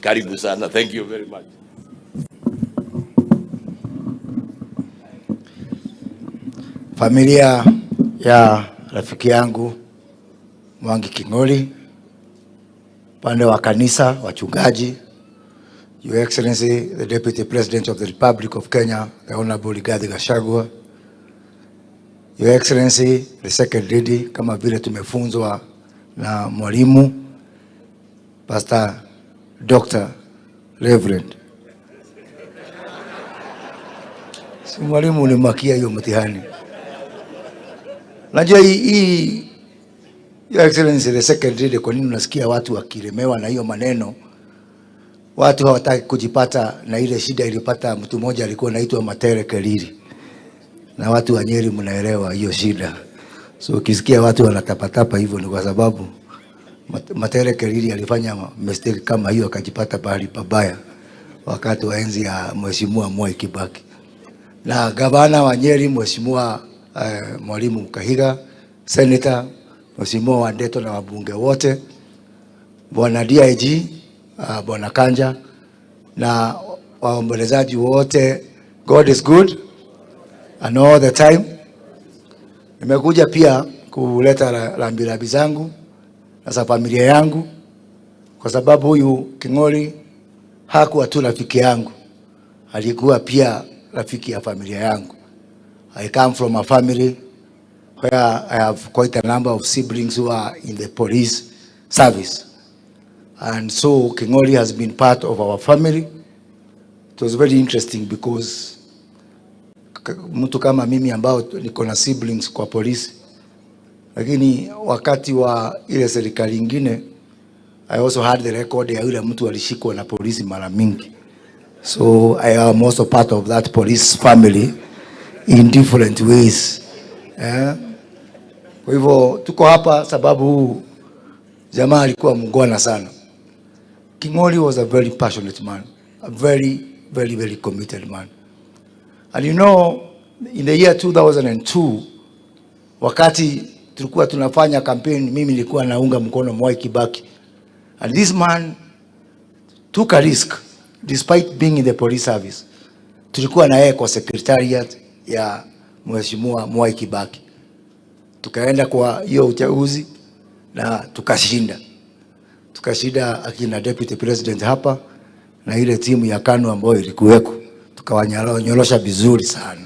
Karibu sana. Thank you very much. Familia ya rafiki yangu Mwangi King'ori, upande wa kanisa, wachungaji, Your Excellency the Deputy President of the Republic of Kenya, the Honorable Rigathi Gachagua, Your Excellency the Second Lady, kama vile tumefunzwa na mwalimu Pastor Dr. Reverend. Si mwalimu ulimakia hiyo mtihani. Najua hii Your Excellency the Second Lady, kwa nini unasikia watu wakilemewa na hiyo maneno? Watu hawataki kujipata na ile shida ilipata mtu mmoja alikuwa anaitwa Matere Kelili, na watu wa Nyeri mnaelewa hiyo shida. So ukisikia watu wanatapatapa hivyo ni kwa sababu Matere Kelili alifanya mistake kama hiyo akajipata pahali pabaya wakati wa enzi ya Mheshimiwa Mwai Kibaki. Na gavana wa Nyeri Mheshimiwa Mwalimu Kahiga, Senator Mheshimiwa Wandeto na wabunge wote, Bwana DIG, Bwana Kanja na waombolezaji wote, God is good and all the time. Nimekuja pia kuleta rambirambi zangu na za familia yangu, kwa sababu huyu King'ori hakuwa tu rafiki yangu, alikuwa pia rafiki ya familia yangu. I come from a family where I have quite a number of siblings who are in the police service. And so King'ori has been part of our family. It was very interesting because mtu kama mimi ambao niko na siblings kwa polisi, lakini wakati wa ile serikali ingine I also had the record ya yule mtu alishikwa na polisi mara mingi. So I am also part of that police family in different ways. Kwa hivyo tuko hapa sababu jamaa alikuwa mungwana sana. King'ori was a very passionate man, a very, very, very committed man. And you know, in the year 2002, wakati tulikuwa tunafanya campaign, mimi nilikuwa naunga mkono Mwai Kibaki. And this man took a risk despite being in the police service. Tulikuwa na yeye kwa secretariat ya Mheshimiwa Mwai Kibaki. Tukaenda kwa hiyo uchaguzi na tukashinda. Tukashinda akina deputy president hapa na ile timu ya KANU ambayo ilikuweko, tukawanyorosha vizuri sana.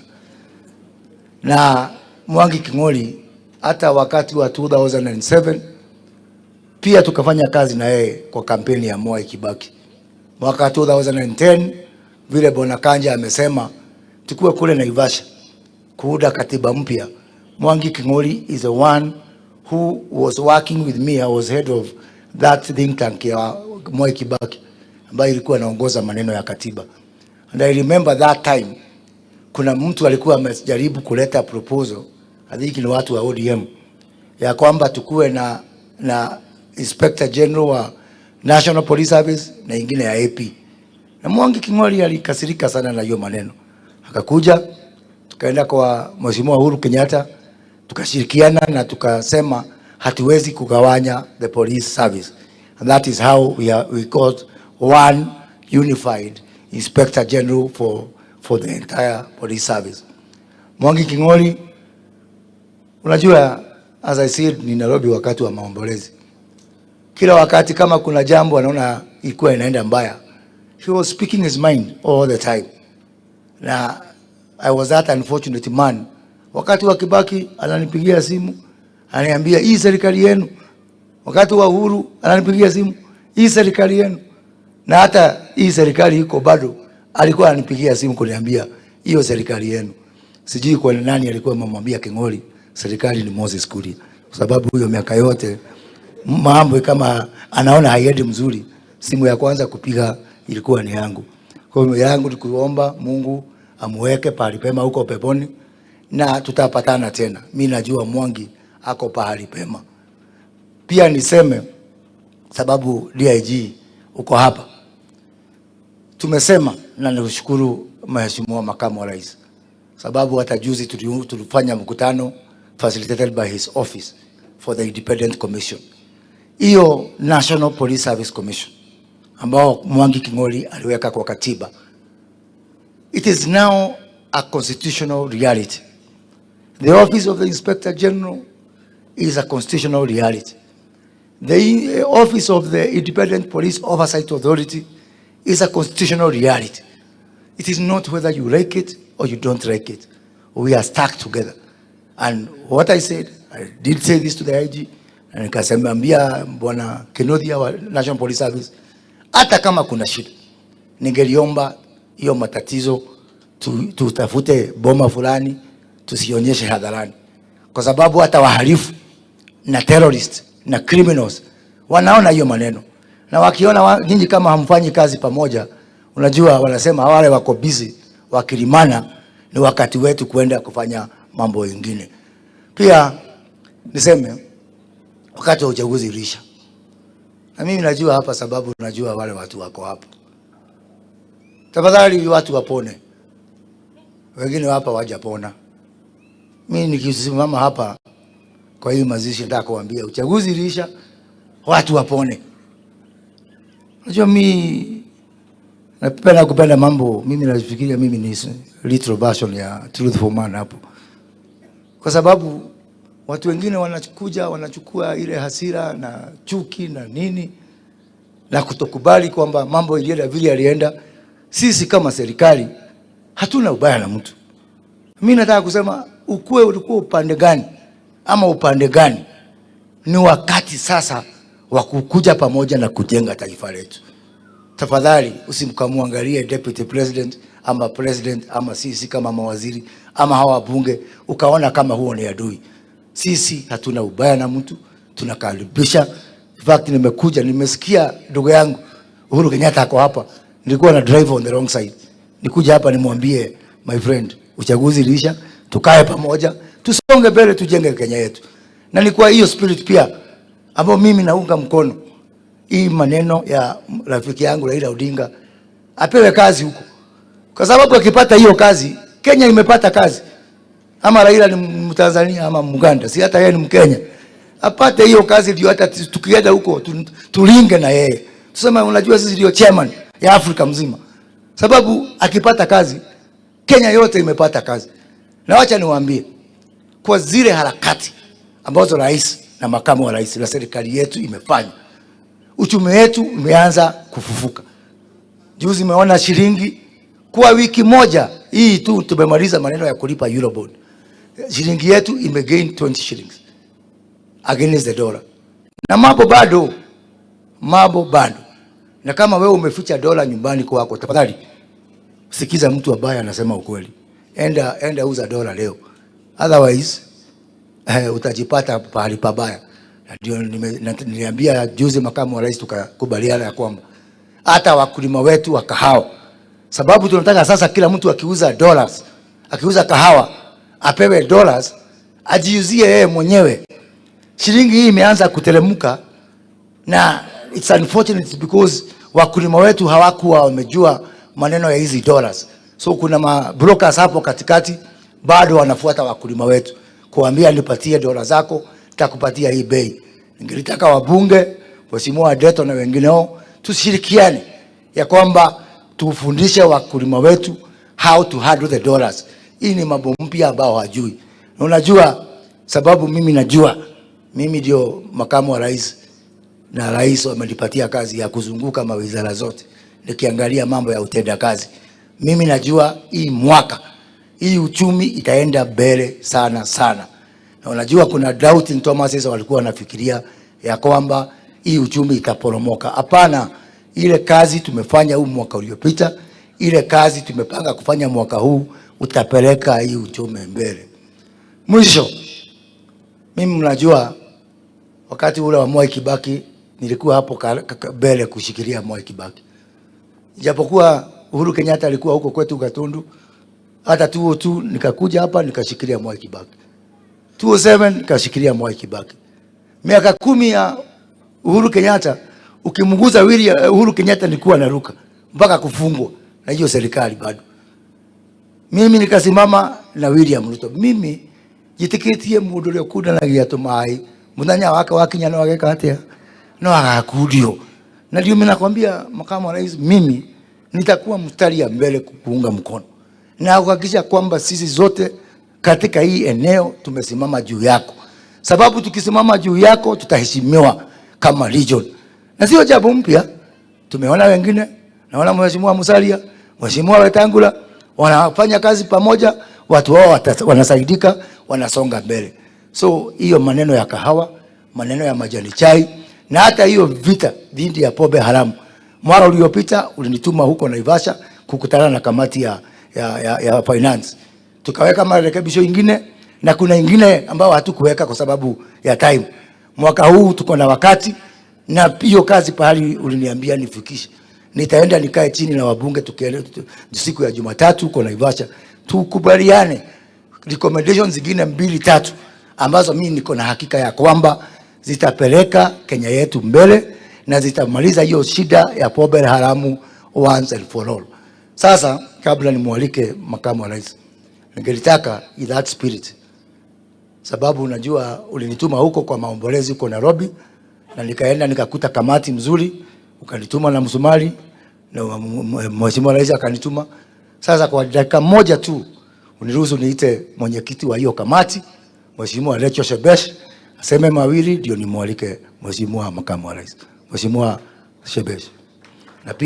Na Mwangi King'ori hata wakati wa 2007 pia tukafanya kazi na yeye kwa kampeni ya Mwai Kibaki. Mwaka 2010 vile Bwana Kanja amesema tukuwe kule Naivasha kuunda katiba mpya. Mwangi King'ori is the one who was working with me. I was head of that think tank ya Mwai Kibaki ambayo ilikuwa inaongoza maneno ya katiba. And I remember that time kuna mtu alikuwa amejaribu kuleta proposal, I think ni watu wa ODM, ya kwamba tukuwe na Inspector General wa National Police Service na ingine ya AP. Na Mwangi King'ori alikasirika sana na hiyo maneno. Akakuja tukaenda kwa Mheshimiwa Uhuru Kenyatta, tukashirikiana na tukasema hatuwezi kugawanya the police service. And that is how we got one unified Inspector General for the entire police service. Mwangi King'ori, unajua, as I said, ni Nairobi wakati wa maombolezi. Kila wakati kama kuna jambo anaona ilikuwa inaenda mbaya, he was speaking his mind all the time. Na I was that unfortunate man. Wakati wa Kibaki ananipigia simu, ananiambia hii serikali yenu. Wakati wa Uhuru ananipigia simu, hii serikali yenu. Na hata hii serikali iko bado alikuwa ananipigia simu kuniambia hiyo serikali yenu. Sijui kwa nani alikuwa amemwambia King'ori serikali ni Moses Kuria, kwa sababu huyo miaka yote mambo kama anaona haiendi mzuri, simu ya kwanza kupiga ilikuwa ni yangu. Kwa hiyo yangu ni kuomba Mungu amuweke pahali pema huko peponi, na tutapatana tena. Mi najua Mwangi ako pahali pema. Pia niseme sababu DIG uko hapa, tumesema na nikushukuru Mheshimiwa Makamu wa Rais, sababu hata juzi tulifanya mkutano facilitated by his office for the Independent Commission, hiyo National Police Service Commission ambao Mwangi King'ori aliweka kwa katiba. It is now a constitutional reality. The office of the Inspector General is a constitutional reality. The office of the Independent Police Oversight Authority is a constitutional reality. It is not whether you like it or you don't like it. We are stuck together. And what I said, I did say this to the IG, na nikasemambia Bwana Kinuthia wa National Police Service, hata kama kuna shida, ningeliomba hiyo matatizo tutafute boma fulani tusionyeshe hadharani, kwa sababu hata wahalifu na terrorist na criminals wanaona hiyo maneno, na wakiona nyinyi kama hamfanyi kazi pamoja, unajua wanasema wale wako busy wakilimana, ni wakati wetu kwenda kufanya mambo mengine. Pia niseme wakati wa uchaguzi uliisha, na mimi najua hapa, sababu najua wale watu wako hapo. Tafadhali watu wapone, wengine hapa wajapona. Mimi nikisimama hapa kwa hii mazishi, nataka kuambia uchaguzi uliisha, watu wapone. Unajua mi napenda kupenda mambo, mimi nafikiria mimi ni little version ya truthful man hapo, kwa sababu watu wengine wanakuja wanachukua ile hasira na chuki na nini na kutokubali kwamba mambo ilienda vile yalienda. Sisi kama serikali hatuna ubaya na mtu. Mimi nataka kusema ukue ulikuwa upande gani ama upande gani, ni wakati sasa wa kukuja pamoja na kujenga taifa letu. Tafadhali usimkamwangalie deputy president ama president ama sisi kama mawaziri ama hawa wabunge ukaona kama huo ni adui. Sisi hatuna ubaya na mtu, tunakaribisha. In fact, nimekuja nimesikia ndugu yangu Uhuru Kenyatta ako hapa, nilikuwa na drive on the wrong side, nikuja hapa nimwambie my friend, uchaguzi iliisha, tukae pamoja, tusonge mbele, tujenge Kenya yetu. Na ni kwa hiyo spirit pia ambayo mimi naunga mkono hii maneno ya rafiki yangu Raila Odinga apewe kazi huko, kwa sababu akipata hiyo kazi Kenya imepata kazi. Ama Raila ni Mtanzania ama Muganda, si hata yeye ni Mkenya, apate hiyo kazi ndio hata tukienda huko tulinge na yeye, tuseme unajua sisi ndio chairman ya Afrika mzima, sababu akipata kazi Kenya yote imepata kazi. Na wacha niwaambie, kwa zile harakati ambazo rais na makamu wa rais na serikali yetu imefanya, uchumi wetu umeanza kufufuka. Juzi umeona shilingi kwa wiki moja hii tu tumemaliza maneno ya kulipa Eurobond. Shilingi yetu imegain 20 shillings against the dollar, na mambo bado, mambo bado. Na kama wewe umeficha dola nyumbani kwako, tafadhali sikiza mtu ambaye anasema ukweli. Enda, enda uza dola leo, otherwise utajipata pahali pabaya. Na ndio niliambia juzi makamu wa rais, tukakubaliana ya kwamba hata wakulima wetu wa kahawa, sababu tunataka sasa kila mtu akiuza dollars, akiuza kahawa apewe dollars, ajiuzie yeye mwenyewe. Shilingi hii imeanza kuteremka na it's unfortunate because wakulima wetu hawakuwa wamejua maneno ya hizi dollars, so kuna ma brokers hapo katikati bado wanafuata wakulima wetu kuambia nipatie dola zako, nitakupatia hii bei. Ningelitaka wabunge, Mheshimiwa Deto na wengineo tushirikiane ya kwamba tufundishe wakulima wetu how to handle the dollars. Hii ni mambo mpya ambao hawajui. Na unajua sababu mimi najua, mimi ndio makamu wa rais na rais wamenipatia kazi ya kuzunguka mawizara zote nikiangalia mambo ya utenda kazi. Mimi najua hii mwaka hii uchumi itaenda mbele sana sana, na unajua kuna doubting Thomases walikuwa wanafikiria ya kwamba hii uchumi itaporomoka. Hapana, ile kazi tumefanya huu mwaka uliopita, ile kazi tumepanga kufanya mwaka huu utapeleka hii uchumi mbele. Mwisho, mimi mnajua wakati ule wa Mwai Kibaki nilikuwa hapo mbele kushikilia Mwai Kibaki, japokuwa Uhuru Kenyatta alikuwa huko kwetu Gatundu, hata 2002 nikakuja hapa nikashikilia Mwai Kibaki, 2007 nikashikilia Mwai Kibaki. Miaka 10 ya Uhuru Kenyatta, ukimguza Uhuru Kenyatta nilikuwa naruka mpaka kufungwa na hiyo serikali bado. Mimi nikasimama na William Ruto. Mimi jitikitie mundu uria ukundanagia tumai muthenya wake wakinya no ageka atia no agakundio. Na ndio mimi nakwambia, makamu wa rais, mimi nitakuwa mstari ya mbele kuunga mkono na kuhakikisha kwamba sisi zote katika hii eneo tumesimama juu yako, sababu tukisimama juu yako tutaheshimiwa kama region, na sio jambo mpya. Tumeona wengine, naona Mheshimiwa Musalia, Mheshimiwa Wetangula wanafanya kazi pamoja, watu wao wanasaidika, wanasonga mbele. So hiyo maneno ya kahawa, maneno ya majani chai na hata hiyo vita dhidi ya pombe haramu, mwaka uliopita ulinituma huko Naivasha kukutana na kamati ya finance, tukaweka marekebisho ingine na kuna ingine ambayo hatukuweka kwa sababu ya time. Mwaka huu tuko na wakati na hiyo kazi pahali uliniambia nifikishe, nitaenda nikae chini na wabunge tukiende siku ya Jumatatu huko Naivasha, tukubaliane recommendations zingine mbili tatu ambazo mimi niko na hakika ya kwamba zitapeleka Kenya yetu mbele na zitamaliza hiyo shida ya pombe haramu once and for all. Sasa kabla nimwalike makamu wa rais, ningelitaka in that spirit, sababu unajua ulinituma huko kwa maombolezi huko Nairobi, na nikaenda nikakuta kamati mzuri, ukanituma na msumari na mheshimiwa rais akanituma. Sasa kwa dakika moja tu uniruhusu niite mwenyekiti wa hiyo kamati, Mheshimiwa Rachel Shebesh, aseme mawili ndio nimwalike mheshimiwa makamu wa rais. Mheshimiwa Shebesh.